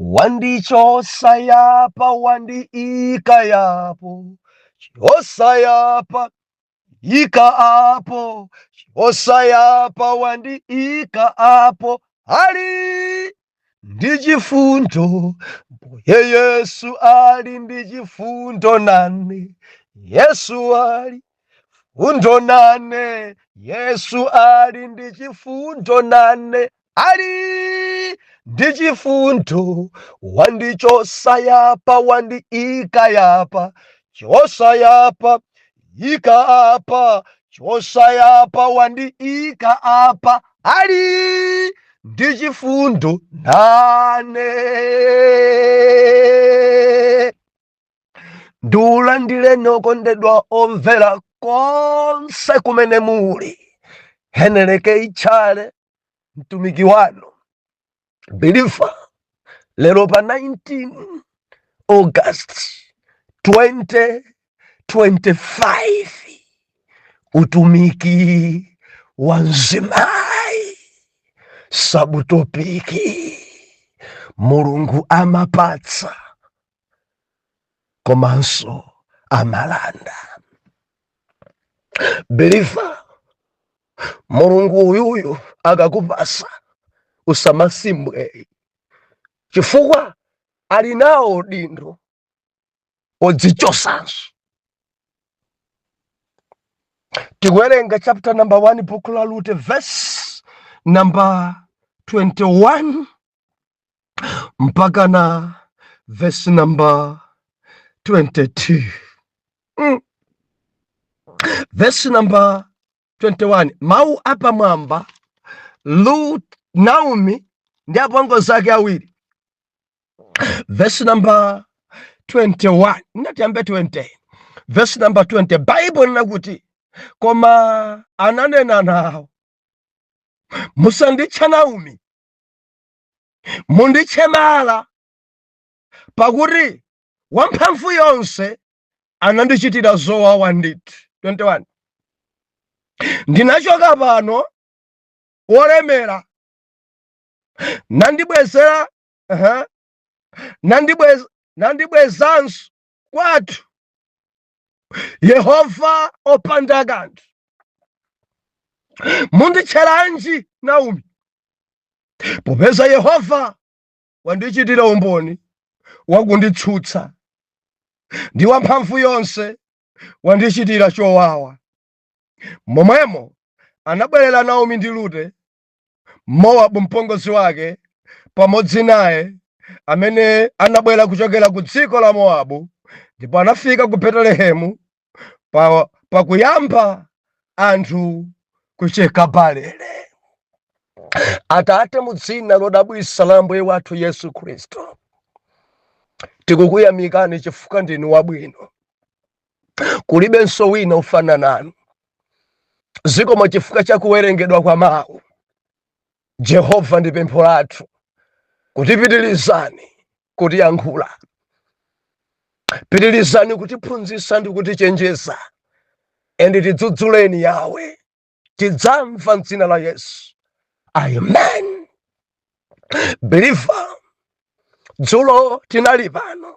Wandichosa yapa, wandiika yapo, chosa yapa, ika apo, chosa yapa, wandiika apo, ali ndi chifundo Mbuye Yesu, ali ndi chifundo nane Yesu, ali fundo nane Yesu, ali ndi chifundo nane, ali ndi chifundo. Wandichosa yapa, wandiika yapa, chosa yapa, ika apa, chosa yapa, wandiika apa, ali ndi chifundo nane. Ndiulandireni okondedwa omvera konse kumene muli. Heneleke Itchale, mtumiki wanu believer, lero pa 19 August 2025, utumiki wa mzimayi, subtopic: Mulungu amapatsa komanso amalanda. Believer, Mulungu uyuyu akakupasa usamasimbwe, chifukwa ali nawo udindo odzichosanso. Tikuwerenga chapter number 1, book la Rute, verse number 21 mpaka na verse number 22. Verse number 21, mawu apamwamba: Naomi ndi apongozi ake awiri. Verse number 21, natiyambe 20, verse number 20, Bible lina kuti, "Koma ananena nawo, 'Musanditcha Naomi, munditche Mara, pakuti Wamphamvu yonse anandichitira zowawa ndithu.'" 21, "Ndinachoka pano wolemera, nandibwezera nandibwezanso kwathu Yehova opanda kanthu. Munditcheranji Naomi, popeza Yehova wandichitira umboni wakunditsutsa, ndi Wamphamvu yonse wandichitira chowawa?" Momwemo anabwerera Naomi ndi Rute Mowabu mpongozi wake pamodzi naye, amene anabwera kuchokera ku dziko la Mowabu, ndipo anafika ku Betelehemu pakuyamba anthu kucheka balele. Atate, mu dzina lodabwisa la Ambuye wathu Yesu Khristu, tikukuyamikani chifukwa ndinu wabwino, kulibenso wina ufana nanu. Zikomo chifukwa cha kuwerengedwa kwa mawu. Jehova, ndi pempho lathu kutipitirizani kutiyankhula, pitirizani kutiphunzitsa ndi kutichenjeza, and tidzudzuleni Yawe, tidzamva mdzina la Yesu, amen. Believer, dzulo tinali pano,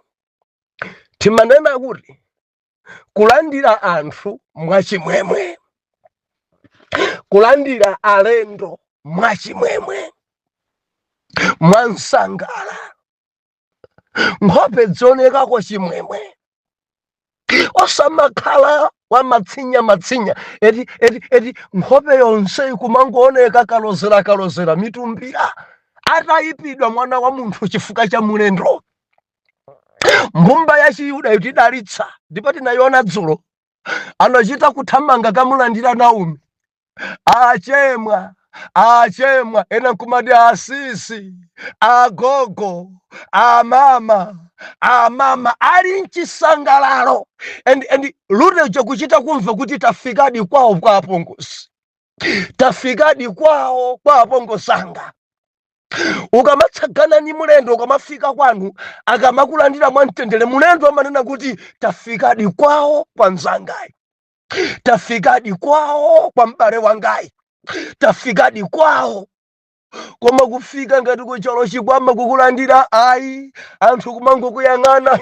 timanena kuti kulandira anthu mwachimwemwe, kulandira alendo mwachimwemwe, mwansangala, nkhope zionekako chimwemwe, osamakhala wamatsinya matsinya, eti eti eti, nkhope yonse ikumangooneka kalozera kalozera, mitumbira, atayipidwa mwana wa munthu chifukwa cha mulendo. Mbumba ya Chiyuda itidalitsa, ndipo tinayiona dzulo, anachita kuthamanga kamulandira Naomi, achemwa achemwa, ena nkumati asisi, agogo, amama, amama, ali mchisangalalo. And Rute uja kuchita kumva kuti tafikadi kwawo kwa apongozi, tafikadi kwawo kwa apongosanga. Ukamatsagana ni mulendo, ukamafika kwanu, akamakulandira mwamtendere, mulendo amanena kuti tafikadi kwawo kwa mzangayi, tafikadi kwawo kwa m'bale wangayi, tafikadi kwawo. Koma kufika ngati kuchalo chikwama kukulandira ayi, anthu kumangokuyang'ana,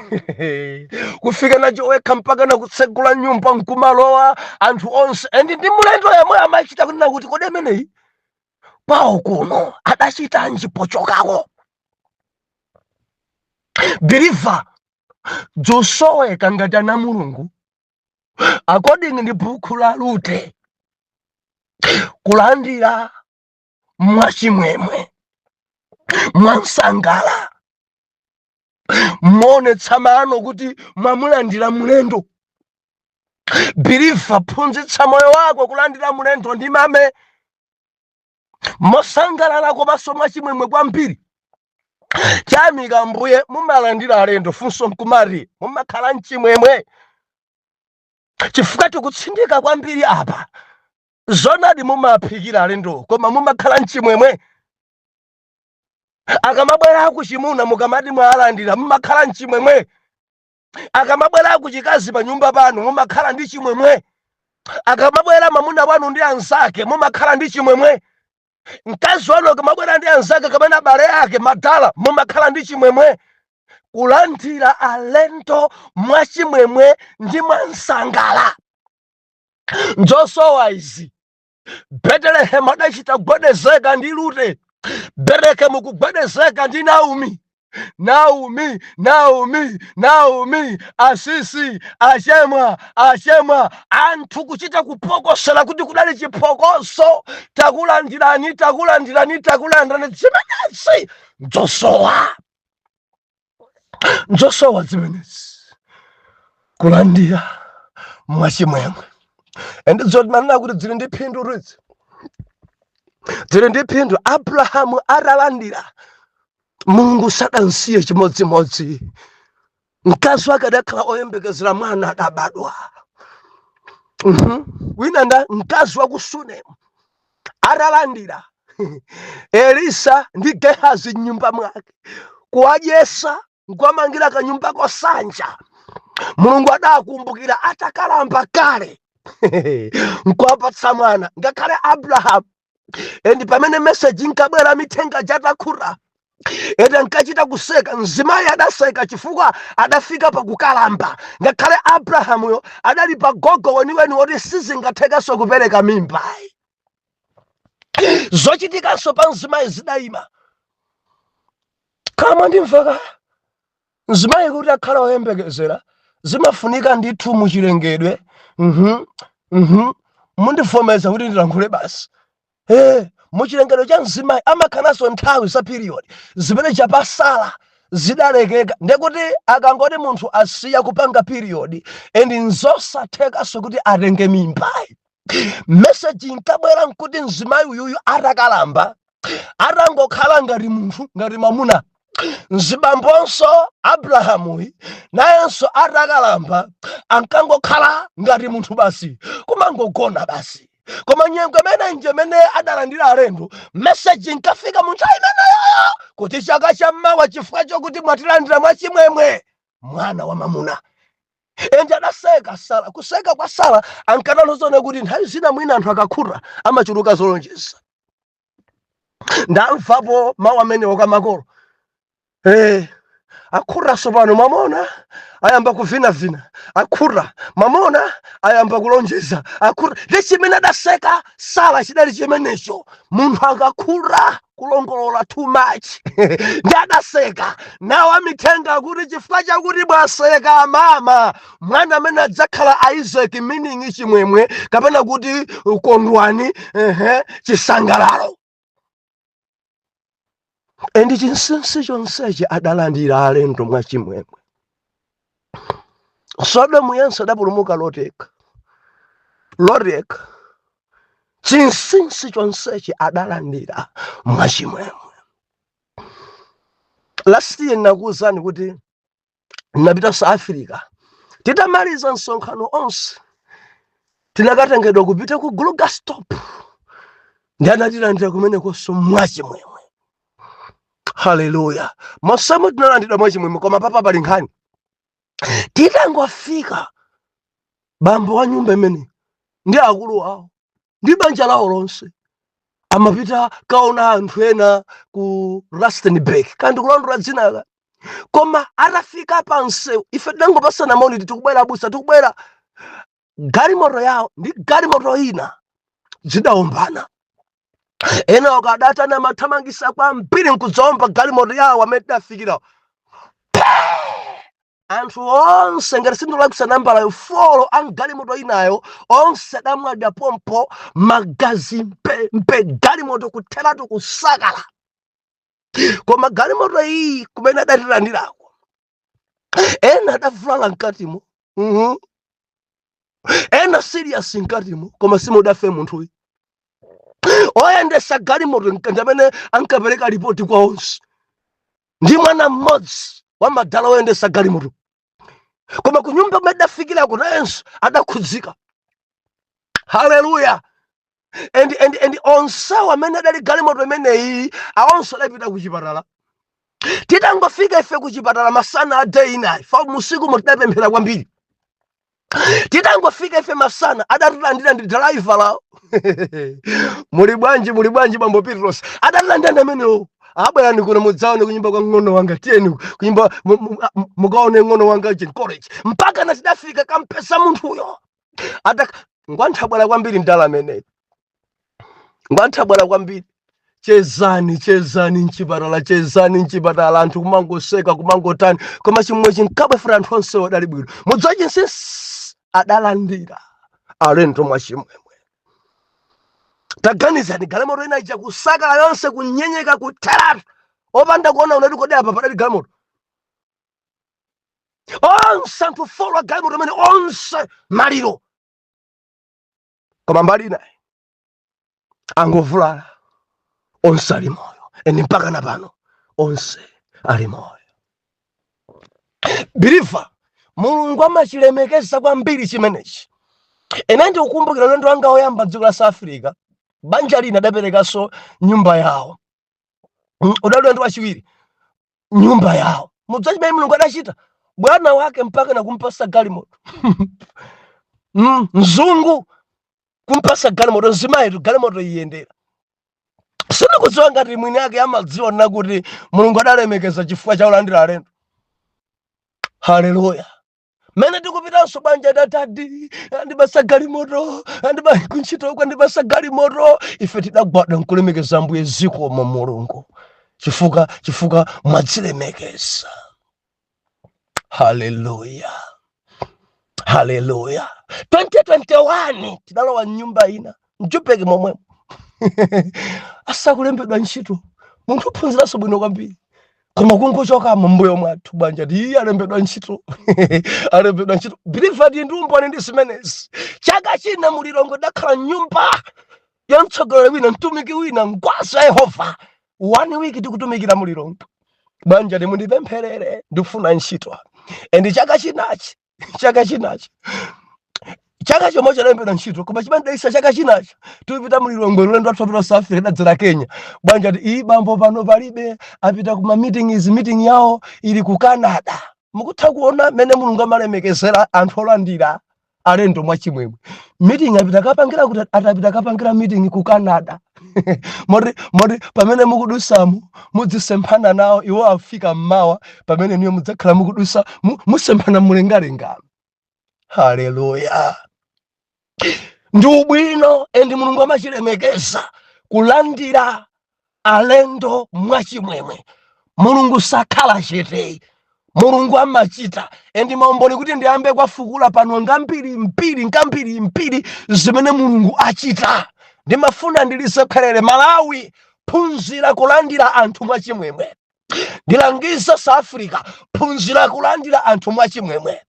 kufika nacho wekha mpaka nakutsegula nyumba nkumalowa anthu onse, and ndi mulendo yemwe amachita kunena kuti, "Kodi ameneyi kwawo kuno adachitanji pochokako?" Believer, zosoweka ngati ana Mulungu, according ndi buku la Rute, kulandira mwachimwemwe, mwansangala, moonetsa mano kuti mwamulandira mulendo. Believer, phunzitsa moyo wako kulandira mulendo ndi mame, mosangalala komanso mwachimwemwe kwambiri. Chamika Mbuye mumalandira alendo, funso nkumati, mumakhala mchimwemwe? Chifukwa tikutsindika kwambiri apa. Zonadi mumaphikira alendo, koma mumakhala mchimwemwe akamabwera kuchimuna? Mukamati mwalandira, mumakhala mchimwemwe? Akamabwera kuchikazi pa nyumba panu, mumakhala ndi chimwemwe? Akamabwera mwamuna wanu ndi anzake, mumakhala ndi chimwemwe? Mkazi wanu akamabwera ndi anzake kapena abale ake madala, mumakhala ndi chimwemwe? Kulandira alendo mwachimwemwe ndi mwansangala nzosowa izi. Betelehemu adachita kugwedezeka ndi Rute, Betelehemu kugwedezeka ndi Naomi. Naomi, Naomi, Naomi, asisi, achemwa, achemwa, anthu kuchita kupokosera kuti kudali chiphokoso, "Takulandirani, takulandirani, takulandirani." Zimenezi nzosowa, nzosowa zimenezi, kulandira mwachimwemwe. And zoti manena kuti zili ndi phindu ridzi, zili ndi phindu. Abrahamu atalandira, Mulungu sadansiye chimodzimodzi. Mkazi wake adakhala oyembekezera, mwana adabadwa. Wina nda mkazi wa ku Sunemu, atalandira Elisa ndi Gehazi mnyumba mwake, kuwadyesa, nkuwamangira kanyumba kosanja, Mulungu adakumbukira atakalamba kale nkuwapatsa mwana. Ngakhale Abrahamu, and pamene message inkabwera, mithenga jatakhuta ete ankachita kuseka. Mzimayi adaseka chifukwa adafika pakukalamba. Ngakhale Abrahamuyo adali pa gogo weniweni woti sizingathekenso kupereka mimbayi, zochitikanso pa mzimayi zidayima. Kama ndimvaka mzimayi kuti akhala woyembekezera, zimafunika ndithu muchilengedwe. Mundivomeza kuti ndilankhule basi. Muchilengedwe cha mzimayi amakhalanso nthawi za period zimene chapasala zidalekeka, ndekuti akangoti munthu asiya kupanga period, and nzosathekanso kuti atenge mimbayi. Message inkabwera nkuti mzimayi uyuyu atakalamba, atangokhala ngati munthu, ngati mwamuna. Mzibambonso Abrahamuyi nayenso atakalamba, ankangokhala ngati munthu basi, kumangogona basi. Koma nyengo imene nje imene adalandira alendo, message inkafika mu nthawi imeneyoyo kuti chaka chammawa, chifukwa chokuti mwatilandira mwachimwemwe, mwana wa mamuna. And adaseka Sara. Kuseka kwa Sara ankatanthauza kuti nthawi zina mwina anthu akakhuta amachuluka zolonjeza. Ndamvapo mawu amenewo kwa makolo. Akhuta pano, mwamona ayamba kuvinavina, akhuta, mwamona ayamba kulonjeza, akhuta. Ndi chimene adaseka Sara chidali chimenecho. Munthu akakhuta kulongolola too much, ndi adaseka nawo amithenga kuti chifukwa chakuti mwaseka mama, mwana amene adzakhala Isaac, meaning chimwemwe kapena kuti kondwani, ehe, chisangalalo. And chinsinsi chonsechi, adalandira alendo mwachimwemwe. Sodomu yense adapulumuka Loteka, Loteka. Chinsinsi chonsechi, adalandira mwachimwemwe. Last year nakuwuzani kuti napita South Africa. Titamaliza msonkhano onse, tinakatengedwa kupita ku Krugersdorp, ndi anatilandira kumenekonso mwachimwemwe. Haleluya! Mosemo tinalandidwa mwachimwemwe, koma papa pali nkhani. Titangofika, bambo wa nyumba imene ndi akulu awo ndi banja lawo lonse Amapita kaona anthu ena ku Rustenburg, kandi kulondola dzinaka. Koma atafika pa msewu, ife tinangopasana moni, "Tikubwera abusa, tikubwera." Galimoto yawo ndi galimoto ina zidaombana. Ena akadatana amathamangisa kwambiri nkudzaomba galimoto yawo amene tidafikira. Anthu onse, ngati sindikulakwitsa nambalayo, four a galimoto inayo, onse adamwadya pompo, magazi mpe mpe, galimoto kutheratu kusakala. Koma galimoto iyi kumene adatilandirako, ena adavulala mkatimo, Ena serious mkatimo, koma simudafe munthuyu. Oyendesa galimoto ndi amene ankapereka ripoti kwa onse, ndi mwana mmodzi wa madala oyendesa galimoto. Koma ku nyumba kumene adafikirako nayenso adakhudzika. Haleluya! And onsewo amene adali galimoto imeneyi, awonso adapita ku chipatala. Titangofika ife ku chipatala masana a day inayi, fa musiku tidapemphera kwambiri. Titangofika ife masana, adatilandira ndi driver lawo. "Muli bwanji? Muli bwanji, bambo Petros?" Adatilandira ndi amenewo. "Abwerani kuno mudzaone kunyumba kwa ng'ono wanga. Tiyeni kunyumba mukaone ng'ono wanga in college." Mpaka na tidafika kampesa munthuyo ata ngwanthabwala kwambiri. Ndala ameneyi ngwanthabwala kwambiri. Chezani, chezani mchipatala, chezani mchipatala, anthu kumangoseka, kumangotani, koma chimwe chinkabwefera anthu onsewo adali bwino. Mudziwa chinsinsi? Adalandira alendo mwachimwemwe. Taganizani, galimoto ina ija kusakala yonse, kunyenyeka, kutheratu, opanda kuona unati kodi apa padali galimoto. Onse anthu four a galimoto imene onse maliro, koma mbali inayi angovulala, onse ali moyo. And mpaka na pano onse ali moyo. Believer, Mulungu amachilemekeza kwambiri chimenechi. Ine ndikukumbukira ulendo wanga woyamba dziko la South Africa, banja lina adaperekanso nyumba yawo. Udali ulendo wachiwiri, nyumba yawo. Mudziwa chimene Mulungu adachita? Bwana wake mpaka nakumpasa galimoto. Mzungu kumpasa galimoto, mzimayitu galimoto iyendera. Sindikudziwa ngati mwini ake amadziwa nakuti Mulungu adalemekeza chifukwa cha ulandira alendo. Haleluya! Mene tikupitanso, banja dadadi andibasa galimoto, andiba kuntchito andibasa galimoto. Ife tidagwada nkulemekeza Ambuye, "Zikomo Mulungu, chifukwa mwadzilemekeza." Haleluya, haleluya! 2021 tidalowa nyumba ina mJoburg momwemo, asakulembedwa ntchito, munthu uphunziranso bwino kwambiri, koma kungochokamo mbuyo mwathu, banja ndi alembedwa ntchito, alembedwa ntchito. Believer, ndi umboni ndi zimenezi. Chaka china mulilongo dakhala nyumba ya mtsogoleri wina, mtumiki wina, ngwazi ya Yehova. One week tikutumikira mulilongo, banja limundipempherere, ndikufuna ntchito. And chaka chinachi, chaka chinachi, chaka chomwe chalembedwa ntchito, koma chimene chaka chinachi tikupita mulilongwe, ulendo wathu wapita South Africa, dadzera Kenya, banja ti iyi, bambo pano palibe, apita kuma meeting izi, meeting yawo ili ku Canada. Mukutha kuona mmene Mulungu amalemekezera anthu olandira alendo mwachimwemwe. Meeting apita kapangira kuti atapita kapangira meeting ku Canada, moti pamene mukudusamo mudzisemphana nawo. Iwo afika mmawa, pamene niyo mudzakhala mukudusa musemphana mlengalenga. Haleluya! Ndi ubwino and Mulungu amachilemekeza kulandira alendo mwachimwemwe. Mulungu sakhala chete, Mulungu amachita. And maumboni kuti ndiyambe kwafukula pano ngambiri mbiri, ngambiri mbiri zimene Mulungu achita. Ndimafuna ndilisekherere Malawi, phunzira kulandira anthu mwachimwemwe. Ndilangiza South Africa, phunzira kulandira anthu mwachimwemwe.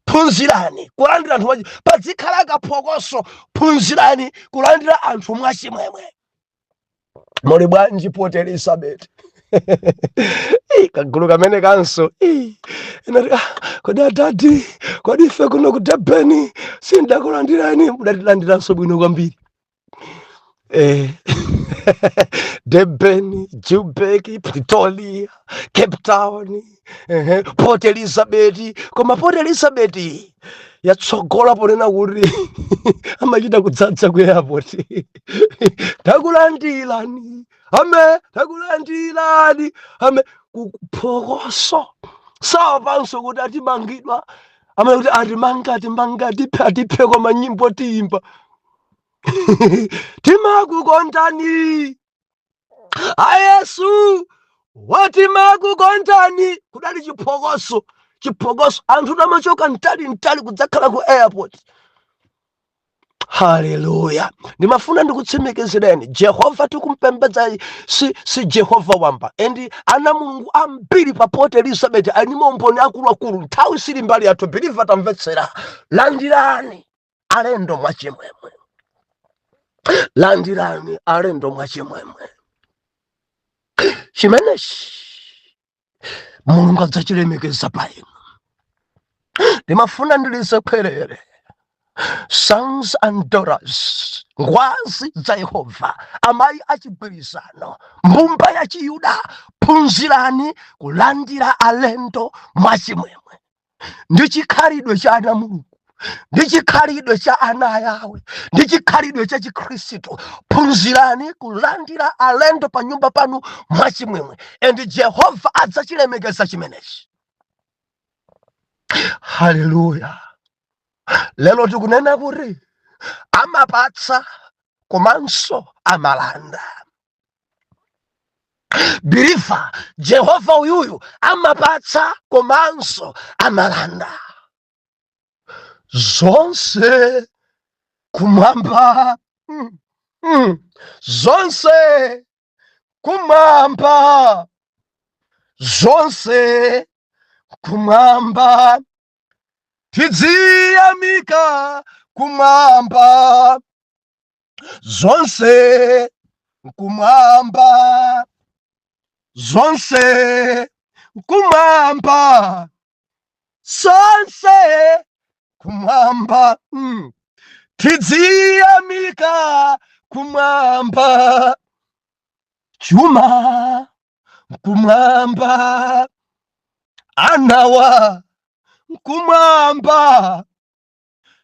Phunzirani kulandira anthu mwachimwemwe. Padzikhala kaphokoso, phunzirani kulandira anthu mwachimwemwe. Muli bwanji, Port Elizabeth? Ii, kagulu kamene kanso. Ii, inati, "Ah, kodi adadi, kodi ife kuno ku Durban sindakulandirani?" Mudatilandiranso bwino kwambiri. Durban, Joburg, Pretoria, Cape Town, Port Elizabeth. Koma Port Elizabeth Yatsogola ponena kuti amachita kudzadza ku airport. Takulandirani ame, takulandirani ame, kuphokoso. Saopanso kuti atimangidwa, amene kuti atimanga, atimanga, atiphe, atiphe, koma nyimbo tiyimba. Timakukondani ayesu, watimakukondani. Kudali chiphokoso, chiphokoso, anthu tamachoka mtali mtali kudzakhala ku airport. Haleluya! Ndimafuna ndikutsimikizireni, Jehova tikumpembedza si Jehova wamba, and ana Mulungu ambiri pa Port Elizabeth ali maumboni akuluakulu. Nthawi sili mbali yathu. Believer, tamvetsera, landirani alendo mwachimwemwe, landirani alendo mwachimwemwe. Chimenechi Mulungu adzachilemekeza pa inu. Ndimafuna ndilize khwerere, sons and daughters, ngwazi za Yehova, amayi achigwirizano, mbumba ya Chiyuda, phunzirani kulandira alendo mwachimwemwe. Ndi chikhalidwe cha ana Mulungu, ndi chikhalidwe cha ana ayawe, ndi chikhalidwe cha Chikhristu. Phunzirani kulandira alendo pa nyumba panu mwachimwemwe, and Jehova adzachilemekeza chimenechi. Haleluya! Lero tikunena kuti amapatsa komanso amalanda. Believer, Jehova uyuyu amapatsa komanso amalanda. Zonse kumwamba, zonse kumwamba, zonse kumwamba, tidziyamika kumwamba, zonse kumwamba, zonse kumwamba, zonse kumwamba. Tidziyamika kumwamba, chuma kumwamba, anawa kumwamba,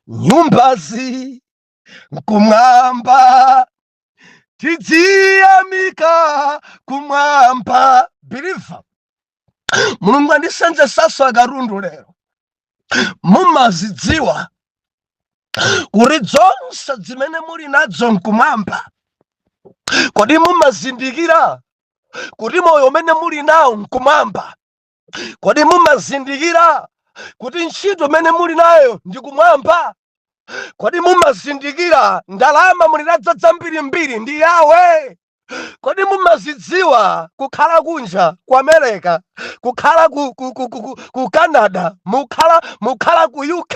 nyumbazi kumwamba, tidziyamika kumwamba. Believer, Mulungu andisenzesaso akatundu lero. Mumazidziwa kuti zonse zimene muli nazo nkumwamba? Kodi mumazindikira kuti moyo umene muli nawo nkumwamba? Kodi mumazindikira kuti ntchito imene muli nayo ndi kumwamba? Kodi mumazindikira ndalama muli nazo zambirimbiri ndi yawe? Kodi mumazidziwa kukhala kunja ku America, kukhala ku Canada, mukhala ku UK,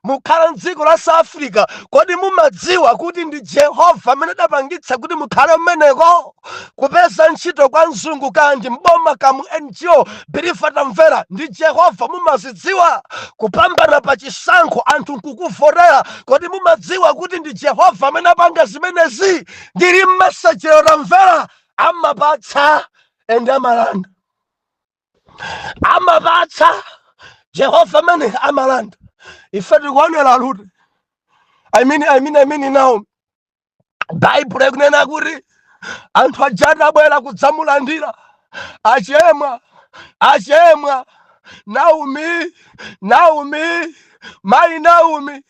mukhala mdziko la South Africa? Kodi mumadziwa kuti ndi Jehova amene adapangitsa kuti mukhale mmeneko? Kupeza ntchito kwa mzungu, kandi mboma, kamu NGO, believer tamvera, ndi Jehova. Mumazidziwa kupambana pa chisankho, anthu nkukuvotera? Kodi mumadziwa kuti ndi Jehova amene apanga zimenezi? Ndili mmesejero, tamvera, amapatsa and amalanda. Amapatsa Jehova amene amalanda. Ife tikuonera Rute, I mean Naomi. Baibulo ikunena kuti anthu aja atabwera kudzamulandira, achemwa, achemwa Naomi, Naomi, mayi Naomi,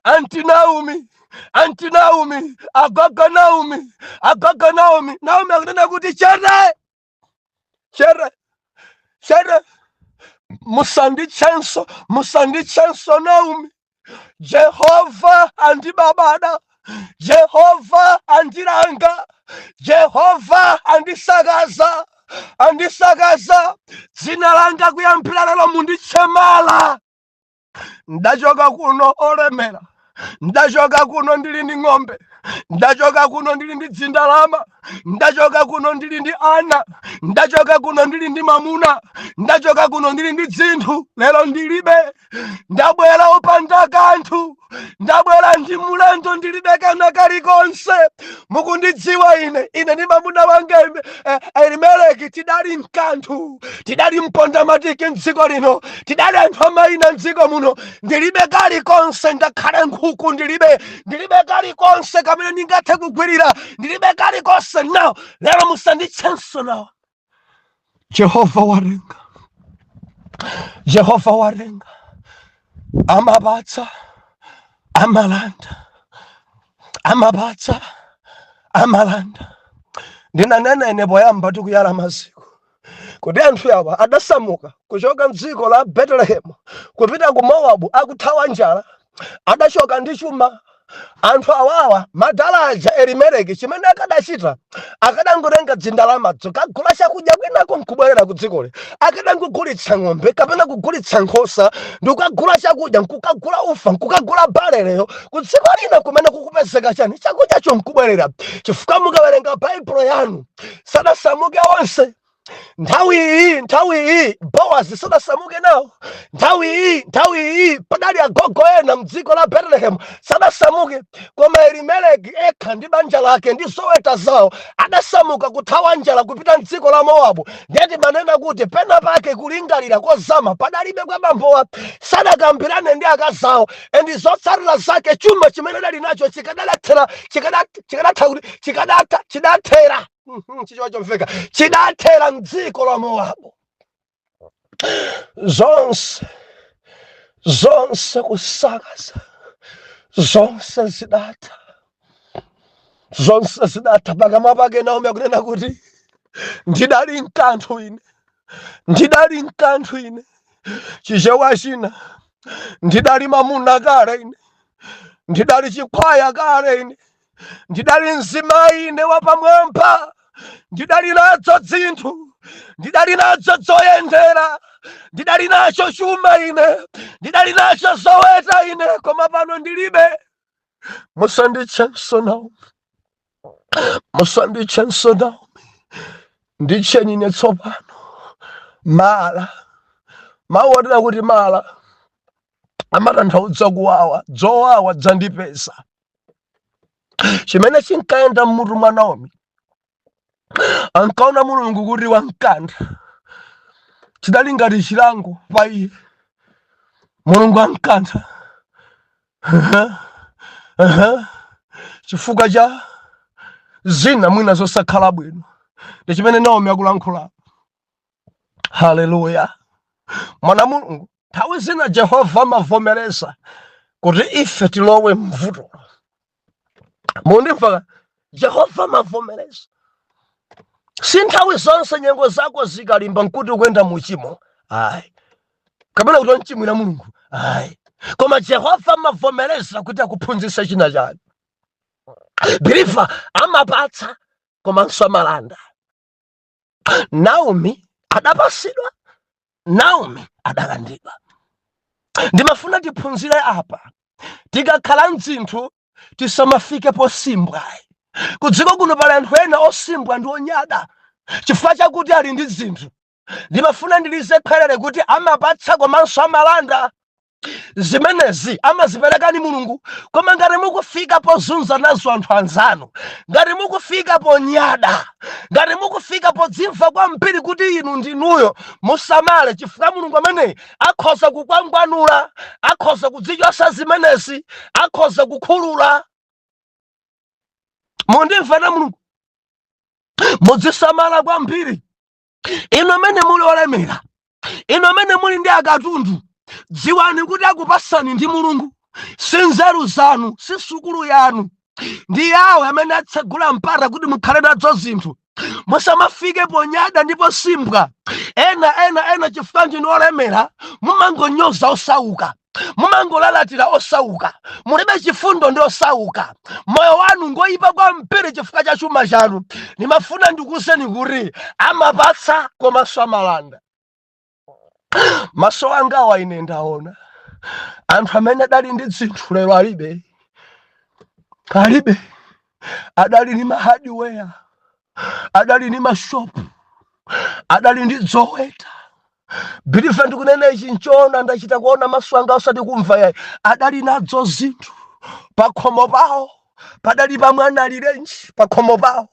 auntie Naomi, auntie Naomi, agogo Naomi, agogo Naomi. Naomi akunena kuti, "Chete, chete, chete, musanditchenso, musanditchenso Naomi. Jehova andibabada, Jehova andilanga, Jehova andisakaza, andisakaza. Dzina langa kuyambira lero munditche Mara. Ndachoka kuno olemera, ndachoka kuno ndili ndi ng'ombe, ndachoka kuno ndili ndi dzindalama, ndachoka kuno ndili ndi ana, ndachoka kuno ndili ndi mamuna, ndachoka kuno ndili ndi dzinthu. Lero ndilibe, ndabwera opanda kanthu. Ndabwera ndi mulendo, ndilibe kana kalikonse. Mukundidziwa ine, ine ndi mwamuna wanga Elimeleki tidali mkanthu, tidali mpondamatiki mdziko lino, tidali anthu amayina mdziko muno. Ndilibe kalikonse, ngakhale nkhuku ndilibe, ndilibe kalikonse kamene ndingathe kugwirira, ndilibe kalikonse. Now lero musanditchenso Naomi. Jehova watenga, Jehova watenga, amapatsa, amalanda, amapatsa, amalanda. Ndinanena ine poyamba tikuyala maziko kuti anthu awa adasamuka kuchoka mdziko la Betelehemu kupita ku Mowabu akuthawa njala. Adachoka ndi chuma anthu awawa. Madala aja Elimeleki chimene akadachita, akadangotenga dzindalamadzo, kagula chakudya kwinako nkubwerera ku dzikoli. Akadangogulitsa ng'ombe kapena kugulitsa nkhosa ndikukagula chakudya, nkukagula ufa, nkukagula baleleyo ku dziko lina kumene kukupezeka chani, chakudyacho, nkubwerera. Chifukwa mukawerenga Baibulo yanu, sadasamuke onse nthawi iyi. Nthawi iyi Bowazi sadasamuke nawo. Nthawi iyi, nthawi iyi padali agogo ena mdziko la Betelehemu sadasamuke, koma Elimeleki ekha ndi banja lake ndi zoweta zawo adasamuka kuthawa njala kupita mdziko la Mowabu. Ndeti manena kuti pena pake kulingalira kozama padalibe kwa bambowa, sadakambirane ndi akazawo, and zotsatira zake chuma chimene adali nacho chikadalathera, chikadatha kuti chikadatha, chidathera, Chichewa chomveka, chidathera mdziko la Mowabu. Zonse, zonse kusakaza, zonse zidatha, zonse zidatha. Pakamwa pake Naomi akunena kuti, "Ndidali mkanthu ine, ndidali mkanthu ine." Chichewa china, "Ndidali mamuna kale ine, ndidali chikhwaya kale ine, ndidali mzimayi ine wapamwamba, ndidali nadzo dzinthu, ndidali nadzo zoyendera, ndidali nacho chuma ine, ndidali nacho zoweta ine, koma pano ndilibe. Musanditchenso Naomi, musanditchenso Naomi, nditcheni ine tsopano Mala." Mawu onena kuti Mala amatanthauza kuwawa, dzowawa dzandipeza. Chimene chinkayenda mmutu mwa Naomi, ankaona Mulungu kuti wamkantha, chidali ngati chilango pa iye. Mulungu ankantha chifukwa cha zina mwina zosakhala bwino. Ndi chimene Naomi akulankhula. Haleluya! Mwana Mulungu, nthawi zina Jehova amavomereza kuti ife tilowe mvuto. Mundimva? Jehova amavomereza. Si nthawi zonse nyengo zako zikalimba nkuti ukuyenda muchimo, ayi, kapena kuti wamchimwira Mulungu, ayi, koma Jehova amavomereza kuti akuphunzitse china chake. Believer, amapatsa komanso amalanda. Naomi adapasidwa, Naomi adalandidwa. Ndimafuna tiphunzire apa: tikakhala mdzinthu tisamafike posimbwa. Kudziko kuno pali anthu ena osimbwa ndi onyada chifukwa chakuti ali ndi zinthu. Ndimafuna ndilize khwerere kuti amapatsa komanso amalanda. Zimenezi amaziperekani Mulungu, koma ngati mukufika pozunza nazo anthu anzanu, ngati mukufika ponyada, ngati mukufika podzimva kwambiri kuti inu ndinuyo, musamale, chifukwa Mulungu ameneyi akhoza kukwangwanula, akhoza kudzichosa zimenezi, akhoza kukhulula. Mundimvana Mulungu? Mudzisamala kwambiri. Inu amene muli olemera, inu amene muli ndi akatundu, dziwani kuti akupasani ndi Mulungu, si nzeru zanu, si sukulu yanu, ndi Yawe amene atsegula mpata kuti mukhale nazo zinthu. Musamafike ponyada ndipo simbwa. Ena ena ena, chifukwa ndinu olemera, mumangonyoza osauka, mumangolalatira osauka, mulibe chifundo ndi osauka. Moyo wanu ngoyipa kwambiri chifukwa cha chuma chanu. Ndimafuna ndikuwuzeni kuti amapatsa komanso amalanda. Maso angawa ine ndaona anthu amene adali ndi zinthu lero alibe, alibe. Adali ndi mahardware, adali ndi mashopu, adali ndi zoweta. Believer, ndikunena ichi nchoona, ndachita kuona maso anga, osati kumva yayi. Adali nadzo zinthu pakhomo pawo, padali pa mwana alirenji pakhomo pawo,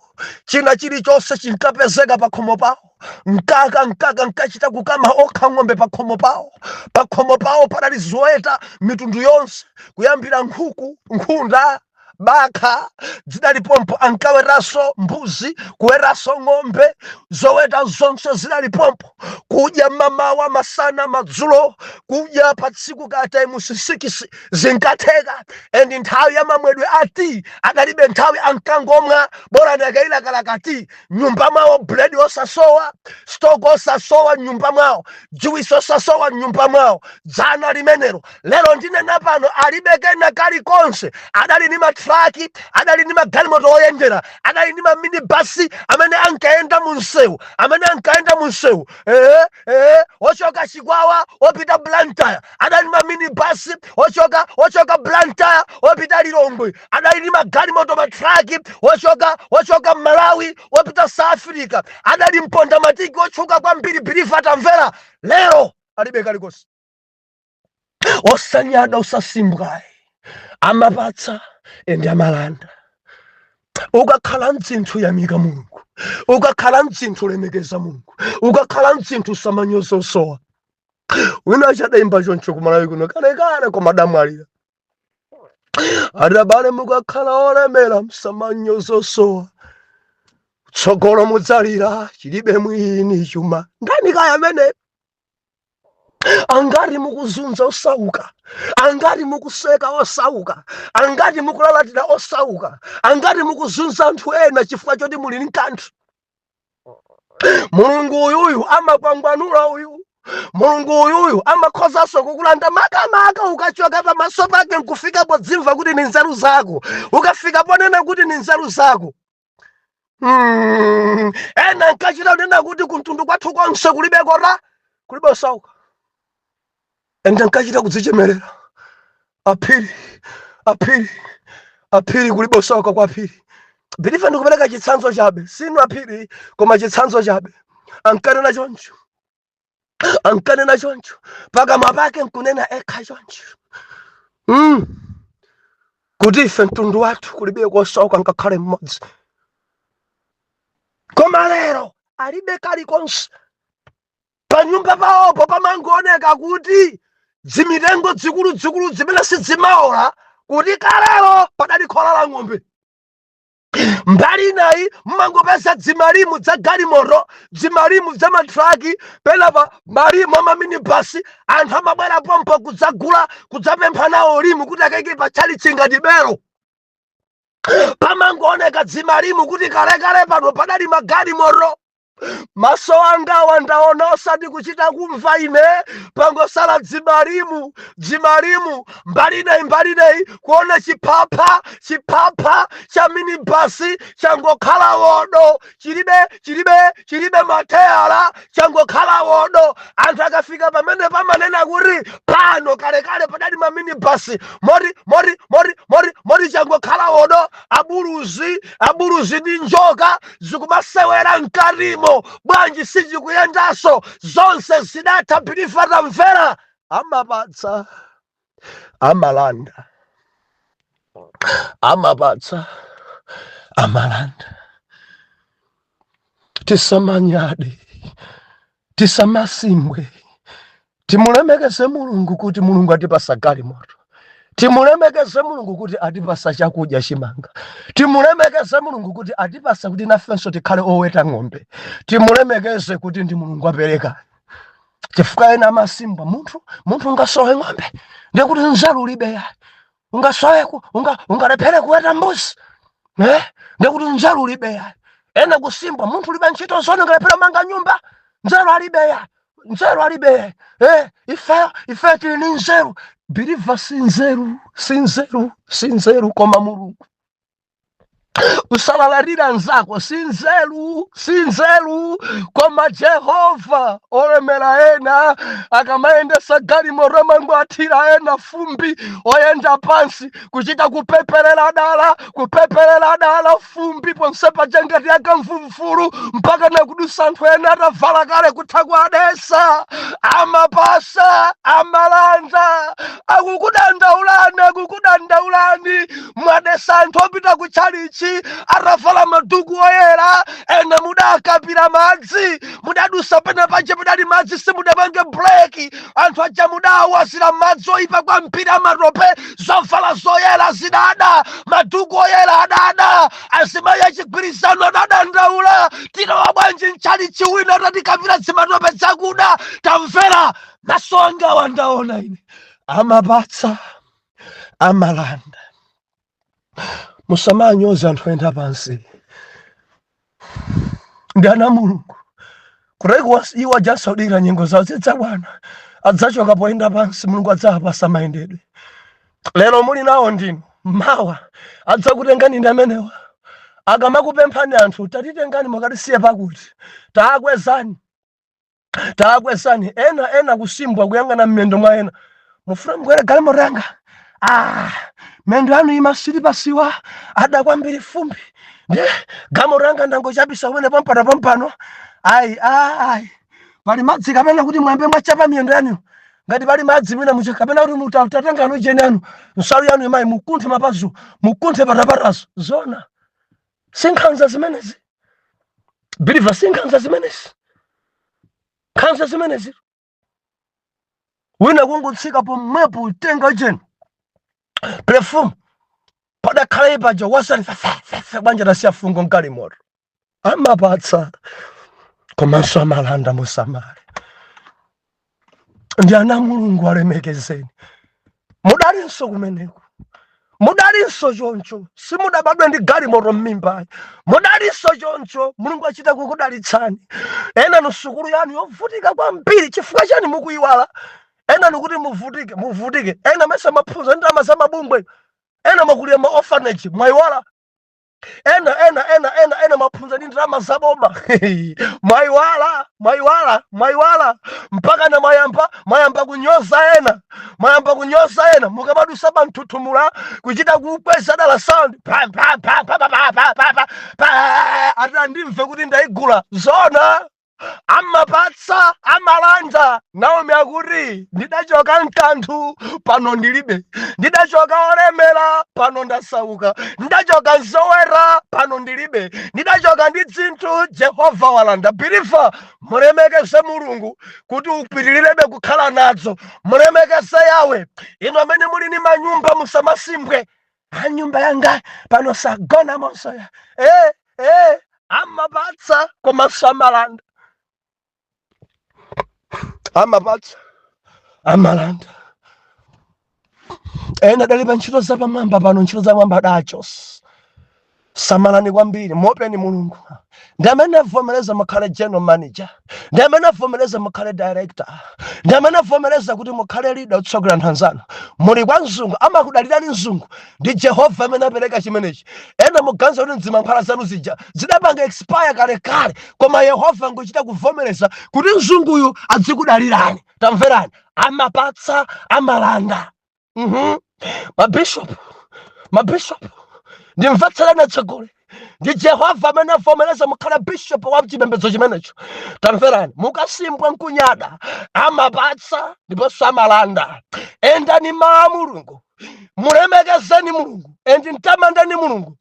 china chilichonse chinkapezeka pakhomo pawo. Mkaka, mkaka nkachita kukama okha ng'ombe pakhomo pawo. Pakhomo pawo padali zoweta mitundu yonse, kuyambira nkhuku, nkhunda, bakha zidali pompo. Ankawetanso mbuzi, kuwetanso ng'ombe, zoweta zonse zidali pompo. Kudya mamawa, masana, madzulo, kudya pa tsiku ka times 6 zinkatheka. And nthawi ya mamwedwe a tea adalibe nthawi, ankangomwa bola ndakayilakalaka tea. Nyumba mwawo bread osasowa, stock osasowa nyumba mwawo, juice osasowa nyumba mwawo. Dzana limenelo. Lero ndinena pano alibe kena kalikonse. Adali ndi matraki, adali ndi magalimoto oyendera, adali ndi maminibasi amene ankayenda mu msewu, amene ankayenda mu msewu ochoka Chikwawa opita Blantyre. Adali ndi maminibasi ochoka Blantyre opita Lilongwe. Adali ndi magalimoto, matraki ochoka Malawi opita South Africa. Adali mponda matiki otchuka kwambiri. Believer, atamvera, lero alibe kalikonse. Osanyada, usasimbwayi. Amapatsa ende amalanda. Ukakhala mdzinthu, yamika Mulungu. Ukakhala mdzinthu, lemekeza Mulungu. Ukakhala mdzinthu, usamanyoza osowa. Wina achadayimba choncho kumalawi kuno kalekale, koma damwalira. Adabale, mukakhala olemera msamanyoza osowa, tsogolo mudzalira, chilibe mwini chuma ndani kaya amene. Angati mukuzunza osauka? Angati mukuseka osauka? Angati mukulalatira osauka? Angati mukuzunza anthu ena chifukwa choti muli ndi kanthu? Mulungu uyuyu amakwangwanula uyu. Mulungu uyuyu amakhozanso kukulanda, makamaka ukachoka pamaso pake nkufika podzimva kuti ni nzeru zako, ukafika ponena kuti ni nzeru zako. Ena nkachita kunena kuti kumtundu kwathu konse kulibe kora, kulibe osauka. Ende nkachita kudzichemerera, aphiri, aphiri, aphiri, kulibe osauka kwa aphiri. Believer, ndikupereka chitsanzo chabe, sinu aphiri, koma chitsanzo chabe. Ankanena choncho, ankanena choncho, pakamwa pake nkunena ekha choncho kuti ife mtundu wathu kulibe kosauka ngakhale mmodzi. Koma lero alibe kalikonse. Panyumba pawopo pamangooneka kuti dzimitengo zikuluzikulu zimene sidzimaola, kuti kalelo padali khola la ng'ombe. Mbali inayi mmangopeza dzimalimu dza galimoto, dzimalimu dza matraki, penapa malimu amaminibasi. Anthu amabwera pompo kudzagula, kudzapempha nawo limu kuti akaike pa tchalitchi ngati belo. Pamangooneka dzimalimu kuti kalekale pano padali magalimoto. Maso angawa ndaona, osati kuchita kumva ine. Pangosala dzimalimu, dzimalimu mbali inayi, mbali inayi kuona chiphapha, chiphapha cha minibasi changokhala wodo, chilibe, chilibe, chilibe mateyala, changokhala wodo. Anthu akafika pamene pamanena kuti pano kalekale padali maminibasi, moti moti moti moti moti changokhala wodo. Abuluzi, abuluzi ndi njoka zikumasewera mkatimo. Bwanji sichikuyendanso? Zonse zidatha. Believer, tamvera, amapatsa, amalanda, amapatsa, amalanda. Tisamanyade, tisamasimbwe. Timulemekeze Mulungu kuti Mulungu atipasa galimoto. Timulemekeze Mulungu kuti atipasa chakudya, chimanga. Timulemekeze Mulungu kuti atipasa kuti nafenso tikhale oweta ng'ombe. Timulemekeze kuti ndi Mulungu apereka, chifukwa ena amasimba, munthu ungasowe ng'ombe ndikuti nzeru ulibe yayi. Ungasowe ungalephere kuweta mbuzi, eh? Ndikuti nzeru ulibe yayi. Ena kusimba, munthu ulibe ntchito zone, ungalephere manga nyumba, nzeru alibe yayi, nzeru alibe yayi. Eh, ife tili ni nzeru. Believer, si nzeru, si nzeru, si nzeru, koma Mulungu. Usalalatira anzako si nzeru, si nzeru. Koma Jehova olemera ena akamayendesa galimoto amangoathira ena fumbi oyenda pansi, kuchita kupeperera dala, kupeperera dala fumbi ponse paja ngati akamvumvulu, mpaka nakudusa anthu ena atavala kale kutha kuadesa. Amapasa, amalanda. Akukudandaulani, akukudandaulani, mwadesa anthu opita ku tchalichi atavala maduku oyera. Ena mudakapira madzi, mudadusa pena paja padali madzi, simudapange breki. Anthu aja mudawazira madzi oyipa kwambiri, amatope. Zovala zoyera zidada, maduku oyera adada. Azimayi achigwirizano adadandaula: "Tilowa bwanji mtchalichi wina atatikapira zimatope zakuda?" Tamvera, maso anga wandaona ine. Amapatsa, amalanda. Musamanyoza anthu oyenda pansi, ndi ana Mulungu. Kuteko iwo ajasaudira nyengo zawo zidzakwana, adzachoka poyenda pansi, Mulungu adzawapasa mayendedwe. Lero muli nawo ndinu, mawa adzakutengani ndi amenewa. Akamakupemphani anthu, "Tatitengani mukatisiye pakuti," taakwezani, taakwezani. Ena ena kusimbwa, kuyang'ana mmendo mwa ena: "Mufuna mukwere galimoto yanga? Ah, mendo yanu imasili pasiwa ada kwambiri fumbi, ndi galimoto yanga ndangochapisa kumene pampano pampano. Ayi, ayi, pali madzi kapena kuti mwambe mwachapa miyendo yanu? Ngati pali madzi mwina mucha, kapena kuti mutatengano jeni yanu, nsalu yanu imayi, mukunthe mapazo, mukunthe patapatazo." Zona sinkhanza zimenezi, believer? Sinkhanza zimenezi? Nkhanza zimenezi. Wina kungotsika pomwepo, utenga jeni perfume padakhala paja, wasani fefe bwanja, tasiya fungo mgalimoto. Amapatsa komanso amalanda. Musamale ndi ana Mulungu, alemekezeni. Mudalinso kumeneko, mudalinso choncho, simudabadwe ndi galimoto m'mimbayi, mudalinso choncho. Mulungu achita kukudalitsani. Ena nusukulu yanu yovutika kwambiri, chifukwa chani mukuyiwala? Ena nikuti muvutike, muvutike. Ena mese maphunzo ndalama za mabungwe, ena makulira ma orphanage, mwayiwala. Ena ena ena ena ena maphunzo ndi ndalama zaboma, mwayiwala, mwayiwala, mwayiwala, mpaka na mwayamba kunyoza ena, mwayamba kunyoza ena. Mukamadusa pa mthuthumula, kuchita kukweza dala sound, pa pa pa pa pa pa pa pa pa pa, ati andimve kuti ndayigula. Zona amapatsa, amalanda. Naomi akuti, "Ndidachoka mkanthu, pano ndilibe. Ndidachoka olemera, pano ndasauka. Ndidachoka nzowera, pano ndilibe. Ndidachoka ndi dzinthu, Jehova walanda." Believer, mulemekeze Mulungu kuti upitilirebe kukhala nadzo. Mulemekeze Yawe. Inu amene muli ni manyumba, musamasimbwe: "A, nyumba yanga pano sagona monsoya." Amapatsa komanso amalanda, amapatsa, amalanda. Ena dali pa ntchito zapamwamba, pano ntchito zapamwamba adachos. Samalani kwambiri, muopeni Mulungu. Ndi amene avomereza mukhale general manager, ndi amene avomereza mukhale director, ndi amene avomereza kuti mukhale leader, utsogolera anthu anzanu. Muli kwa mzungu, amakudalirani mzungu. Ndi Jehova amene apereka chimenechi. Ena muganiza kuti mzimankhwala zanu zija zidapanga expire kalekale, koma Yehova ngochita kuvomereza kuti mzunguyu adzikudalirani. Tamverani, amapatsa, amalanda. Mabishop, mabishop, ndimvetserani atsogole. Ndi Jehova amene avomereza mukhale bishop wa chipembedzo chimenecho. Tamverani, mukasimbwa nkunyada. Amapatsa ndiponso amalanda. Endani mawu a Mulungu, mulemekezeni Mulungu, endi mtamandani Mulungu.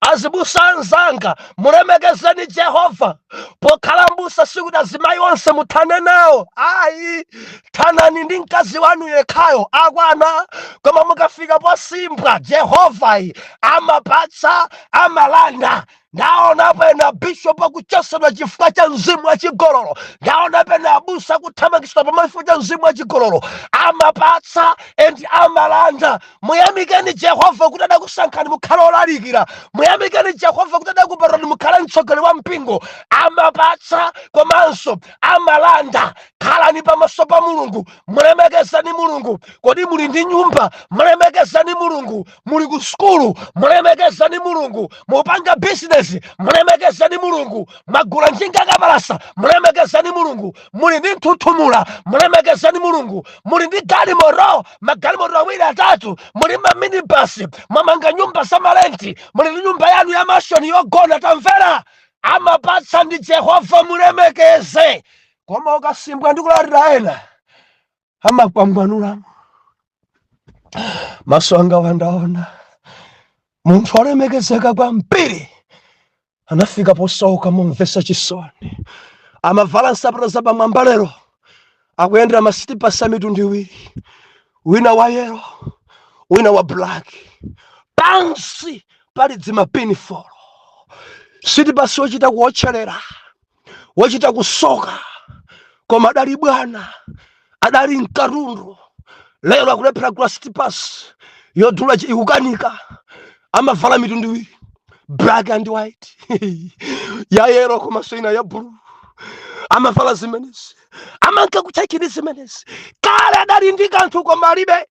Azibusa anzanga, mulemekezeni Jehova. Pokhala mbusa sikuti azimayi onse muthane nawo, ayi. Thanani ndi mkazi wanu yekhayo, akwana. Koma mukafika posimbwa, Jehovayi amapatsa, amalanda. Ndaonapo ena bishop akuchosedwa chifukwa cha mzimu wachigololo. Ndaonapo ena abusa akuthamangitsidwa pamalo chifukwa cha mzimu wachigololo. Amapatsa and amalanda. Muyamikeni Jehova kuti adakusankhani mukhale olalikira. Muyamikeni Jehova kuti adakupatulani mukhale mtsogoleri wa mpingo. Amapatsa komanso amalanda. Khalani pamaso pa Mulungu, mulemekezani Mulungu. Kodi muli ndi nyumba? Mulemekezani Mulungu. Muli ku sukulu? Mulemekezani Mulungu. Mupanga bizinesi? Mulemekezani Mulungu. Mwagula njinga kapalasa? Mulemekezani Mulungu. Muli ndi nthuthumula? Mulemekezani Mulungu. Muli ndi galimoto, magalimoto awiri, atatu, muli maminibasi, mwamanga nyumba za malenti, muli ndi nyumba yanu ya mansion yogona? Tamvera, amapatsa ndi Jehova, mulemekeze. Koma ukasimbwa ndi kulalira ena, amakwangwanulamo. Maso anga wandaona munthu olemekezeka kwambiri anafika posauka momvesa chisoni. Amavala nsapato zapamwamba, lero akuyendera masitipasi a mitundu iwiri, wina wa yellow, wina wa black, pansi pali dzimapinifolo. Sitipasi wochita kuwotcherera, wochita kusoka, koma adali bwana, adali mkatundu. Lero akulephera kugula sitipasi yodula, ikukanika. Amavala mitundu iwiri, black and white, ya yellow komanso ina ya blue. Amavala zimenezi, amanka kuchachiri zimenezi. Kale adali ndi kanthu koma alibe.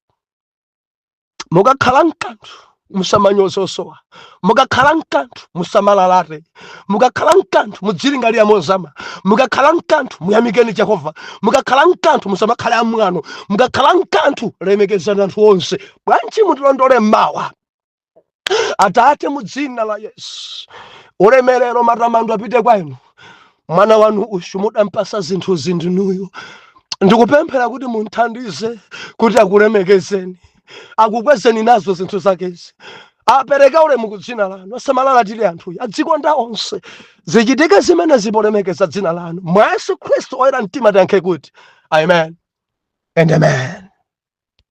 Mukakhala mkanthu, musamanyoze osowa. Mukakhala mkanthu, musamalalate. Mukakhala mkanthu, mudzilingalira mozama. Mukakhala mkanthu, muyamikeni Jehova. Mukakhala mkanthu, musamakhale amwano. Mukakhala mkanthu, lemekezani anthu onse. Bwanji mutilondole mmawa? Atate, mu dzina la Yesu, ulemerero, matamando apite kwa inu. Mwana wanu uyu mudampasa zinthu zindinuyo. Ndikupemphera kuti munthandize kuti akulemekezeni, akukwezeni nazo zinthu zakezi, apereke ulemu ku dzina lanu, asamalalatire anthuyu, adzikonda onse. Zichitike zimene zipolemekeza dzina lanu. Mwa Yesu Khristu oyera mtima tiyankhe kuti amen and amen.